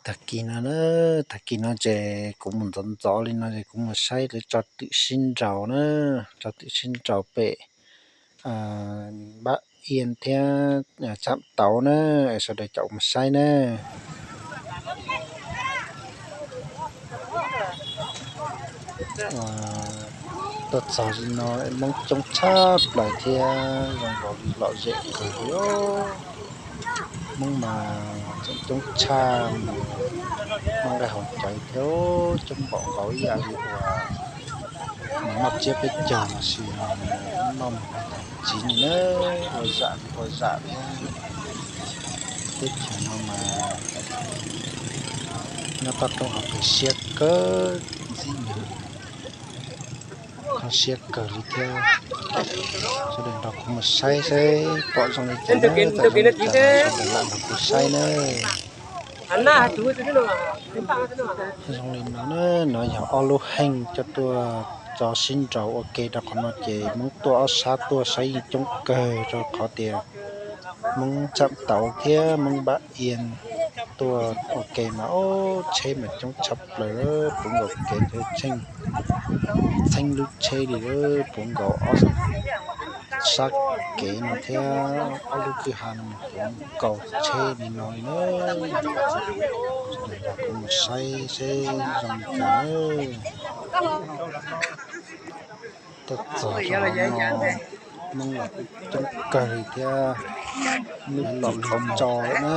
Tag kis no na, tag kis no ces kuv mus ntxov ntxov li no ces kuv mus saib lawv tso twm sib nraus na, tso twm sib nraus pem Npab Iab thiab Tsam Tauv na, sawv daws caum mus saib na. Tuaj txog li no Hmoob coob tshaj plaws thiab zoo nkaus li lom zem kawg li. Hmoob mas tseem coob tshaj mus, noj nqaij haus cawv thiab coob npaum nkaus ib yam li uas noj tsiab peb caug los sis noj mus tag tsiv ni na, ua zam li ua zam thiab. Teb chaws no mas nyob toj roob hauv pes siab kawg ntxim li, kho siab kawg li thiab. Sawv daws nrog kuv mus saib saib pom zoo li cas na, txawm zoo li cas los sawv daws lam nrog kuv saib na. Zoo li no na, no yog ob lub heej coj tuaj tso sib nraus ua ke rau qhov no ces Hmoob tuaj ob sab tuaj saib yeej coob kawg rau qhov tias Hmoob Tsam Tauv thiab Hmoob Npab Iab tuaj ua ke mas ob tsheb mas coob tshaj plaws, puv nkaus kev nrhiav tsheej, txheeb lub tsheb li puv nkaus ob sab kev no thiab ob lub kwj ha no puv nkaus tsheb li no li na. Sawv daws nrog kuv mus saib seb zoo li cas. Tuaj txog rau hauv no Hmoob los coob kawg li thiab, lawv los lug tso lawm na.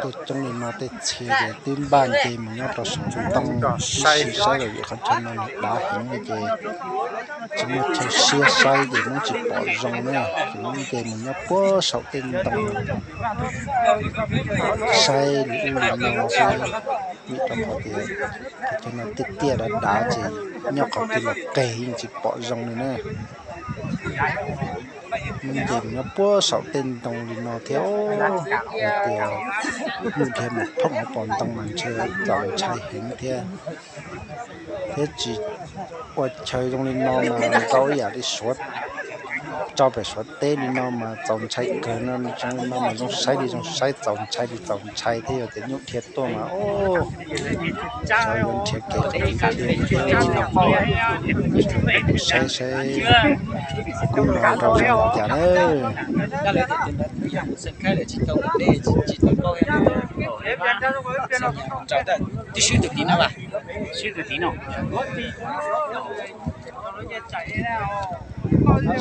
Tuaj coob li no tej txhia ces twb npaj nce mus nyob rau saum ntoo, tab sis saib los vim qhov chaw no nws dav heev li ces tsis muaj chaw siab saib ces Hmoob tsis pom zoo na, ces Hmoob nce mus nyob puag saum tej ntoo saib li ub li no xwb, vim rau qhov tias qhov chaw no tiaj tiaj dav dav ces nyob qhov twg los qeg yeej tsis pom zoo li na. Nce mus nyob puag saum tej ntoo li no thiab, hais tias mus dhia mus phoom hauv paus ntoo mas ntshe txaus ntshai heev thiab. Thiab tsis ua chaw zoo li no mas ntau ib yam li Suav, tso pem Suav teb li no mas txaus ntshai kawg no, zoo li no mas zoo saib li zoo saib, txaus ntshai li txaus ntshai thiab. Yog tias nyuj dhia tuaj mas xyov yuav nrhiav kev rau tim dhia thiab. Saib saib kuj no nrau zoo li cas na.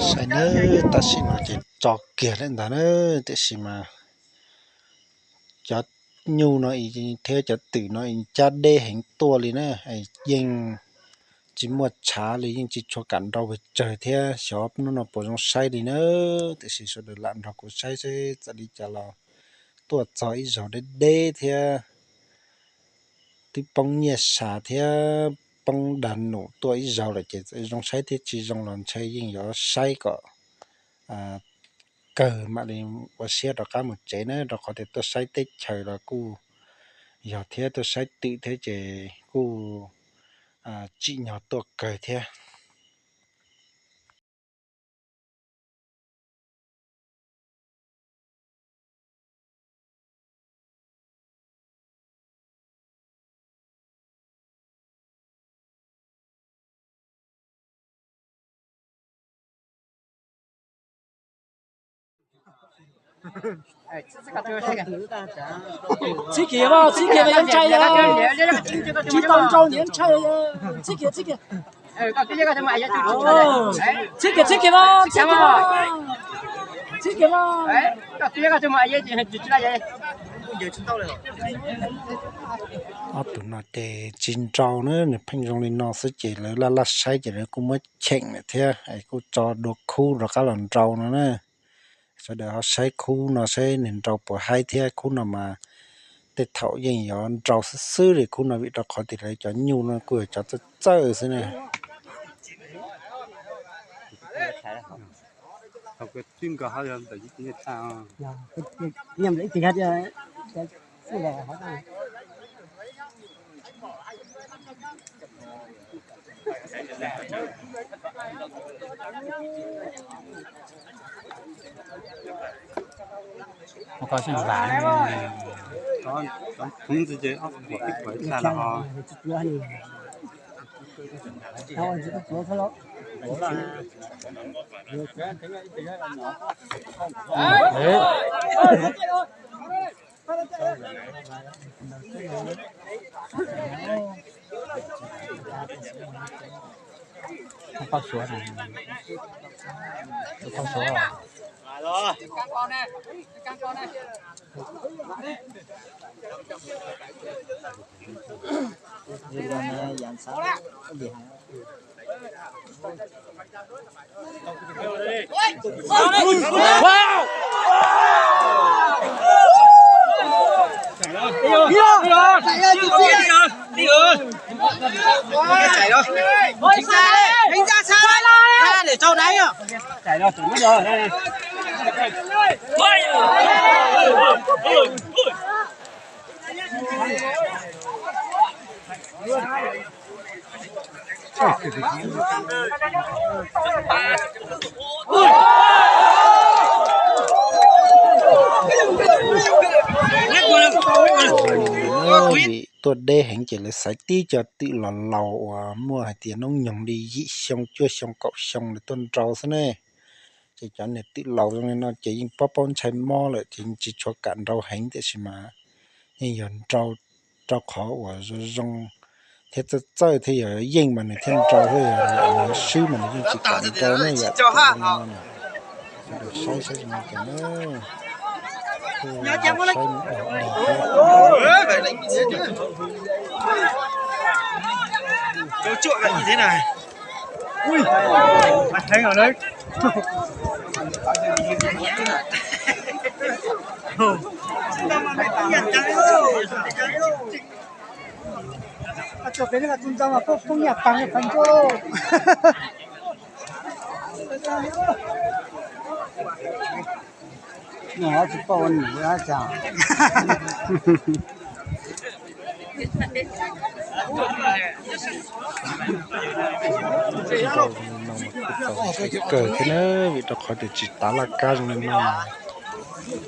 Saib nawb, tam sim no ces tso kiag lawm ntag na, tiam sis mas cov nyuj no thiab cov twm no cab deb heev tuaj li na, yeej tsis muaj tshav li, yeej tsis tshua kam nrau pes tsawg thiab. Xyov hnub no puas zoo saib li na, tiam sis sawv daws lam nrog kuv saib seb txawm li cas los tuaj txog ib zaug deb deb thiab twb poob nyiaj sas thiab poob dag num tuaj ib zaug lawm ces zoo saib thiab tsis zoo los ntshe yeej yuav saib kom kawg mam li ua siab rov qab mus tsev na, rau qhov tias tuaj saib teb chaws los kuj yog thiab, tuaj saib twm thiab ces kuj tsim nyog tuaj kawg thiab. Txib kiag mas, txib kiag mas yuav ntshai os. Tsis tau nrau niam ntshai os. Txib kiag, txib kiag. Txib kiag, txib kiag mas, txib kiag mas. Txib kiag mas. Ob tug no ces tsis nrau na, nws pheej zoo li no xwb ces lawv laj laj saib ces lawv kuj muab cheem lawm thiab es kuj tso dua khub rov qab los nrau no na. Sawv daws ho saib khub no saib nws nrau puas haib thiab, khub no mas tej thaum yeej yuav nrau xwb xwb li khub no vim rau qhov tias lawv cov nyuj no kuj yog cov txawj txawj xwb na. Ua koj xeeb vam. Cov, cov hmoob ntxiv ces ob puas peb puas ib tag los ho. Poj suav, poj suav. Vim tuaj deb heev ces lawv xaiv tib co twm los laus uas muaj hais tias hnub nyoog li yim xyoo cuaj xyoo kaum xyoo lawv tuaj nrau xwb ne. Ces cov niag twm laus zoo li no ces yeej paub paub ntshai mob lawm ces yeej tsis tshua kam nrau heev, tiam sis mas yeej yog nrau rau qhov uas zoo zoo thiab txawj txawj thiab yog yeej mas nws thiaj nrau, thiab yog lam mus swb mas nws yeej tsis kam nrau ne. Yam no saib saib zoo li cas na. Saib mus ua li thiab. Kawg thiab na, vim rau qhov tias tsis tav laj kab zoo li no.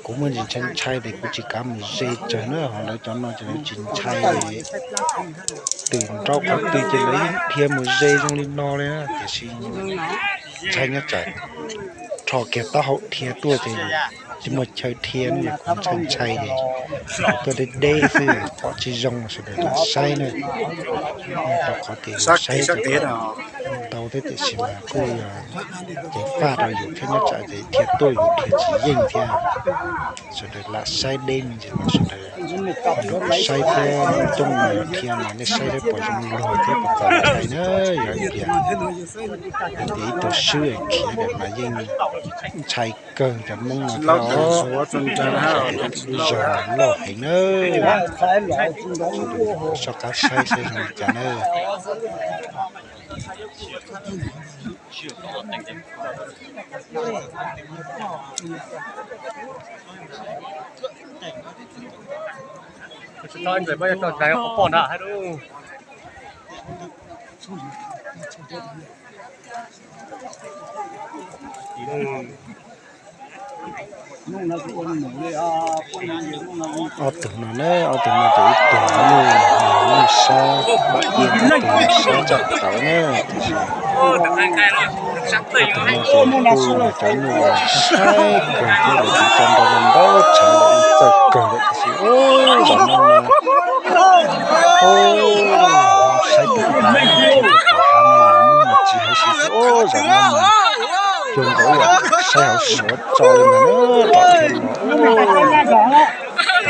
Kuv muaj ntsis ntshai ntshai ces kuv tsis kav mus ze tsawg na, ho lawv cov no ces lawv tsis ntshai. Twm nrau qhov twg ces lawv yeej dhia mus ze zoo li no li na, tiam sis ntshai nyob tsam rho kiag taub hau dhia tuaj ces tsis muaj chaw dhia ne, kuv ntshai ntshai ces tuaj deb deb xwb pom tsis zoo sawv daws lam saib na. Rau qhov tias saib ntau thiab tiam sis mas kuj yog ceev faj rau yus thiab nyob tsam ces dhia tuaj yus dhia tsis yeej thiab. Sawv daws lam saib deb me ntsis los sawv daws saib thiab, coob no yog dhia mas nej saib thiab puas zoo luag thiab puas txaus ntshai na. Yog ib tias, yog tias ib tug swb khiav lawm mas yeej ntshai kawg cov Hmoob no thiab os. Lub zog loj heev na. Soj qab saib saib zoo li cas na. Ob tug no na, ob tug no ces ib tug nyuj, nyuj sab, ib tug nyuj sab tsa tauv na, tiam sis ob tug no ces kuj yog cov nyuj uas saib kawg thiab lawv tsis tso nrau ntau tsawv lawm, txawj kawg lawm tiam sis ub, zaum no mas, ub, saib tau tas, tom hav no mas tsis hais siv xwb, ub, zaum no mas cuag nkaus ib yam saib hauv suav tso li ntag na, tom thiab no, ub, tau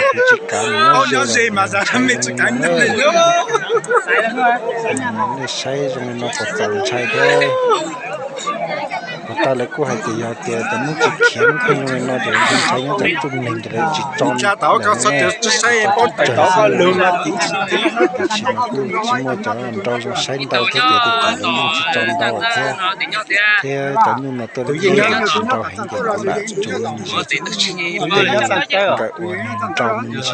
kuv tsis kav mus nyob ze mas ntshai zoo li no na. Nej saib zoo li no puas txaus ntshai thiab. Puas tas lawv kuj hais tias yog tias cov Hmoob tsis khiav Hmoob pheej zoo li no ces ntshai nyob tom txuj neeg ces lawv tsis tso ntau ne, tsis tso tsawg xwb. Tiam sis mas kuj tsis muaj cov nrau zoo saib ntau thiab ces tus tom lawv yeej tsis tso ntau thiab. Thiab cov nyuj no tuaj li tsis nrau heev ces kuv lam tsuas ntsis, kuv tej nkawm uas nrau me ntsis,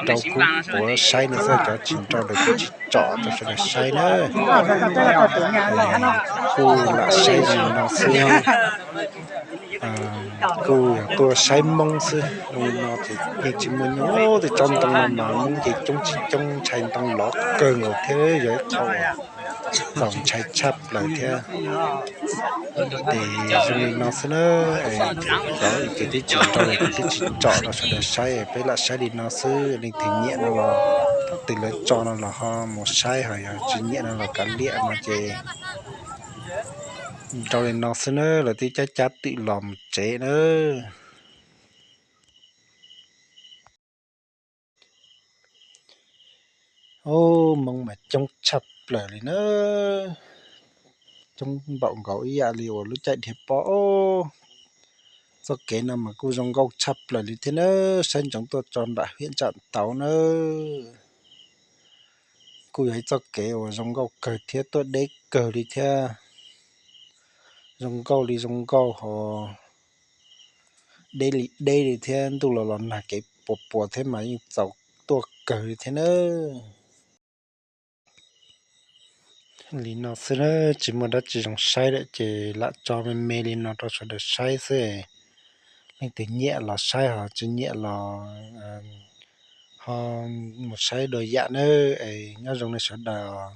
nrau kub puav saib no xwb, cov tsis nrau lawv kuj tsis tsom rau sawv daws saib na. Kuj lam saib zoo no xwb. Kuj yog tuaj saib Hmoob xwb, zoo li no ces yeej tsis muaj nyob tej tsob ntoo no mas Hmoob ces coob tsis coob, ntshai ntoo lov kawg nkaus thiab yog ib qho txaus ntshai tshaj plaws thiab. Ces zoo li no xwb na, es cov twb tsis nrau kuv twb tsis tsom rau sawv daws saib, peb lam saib li no xwb, leej twg nyiam no los, thaum twg lawv tso no los ho mus saib, ho yog tsis nyiam no los kav liam no ces nrau li no xwb na, lawv twb cab cab twm los mus tsev na. Ub, Hmoob mas coob tshaj plaws li na, coob npaum nkaus ib yam li uas lub caij dhia pob. Txoj kev no mas kuj zoo nkauj tshaj plaws li thiab na, saib ntsoov tuaj tso nram hiam ntsam tauv na. Kuj yog ib txoj kev uas zoo nkauj kawg thiab tuaj deb kawg li thiab. Zoo nkauj li zoo nkauj ho deb li deb li thiab, ntuj los los nag kev puas puas thiab mas yeej txaus tuaj kawg li thiab na. Li no xwb na, tsis muaj dab tsi zoo saib lawm ces lam tso me me li no rau sawv daws saib xwb. Leej twg nyiam los saib, ho tsis nyiam los ho mus saib dua yam na. Es nyob zoo nej sawv daws.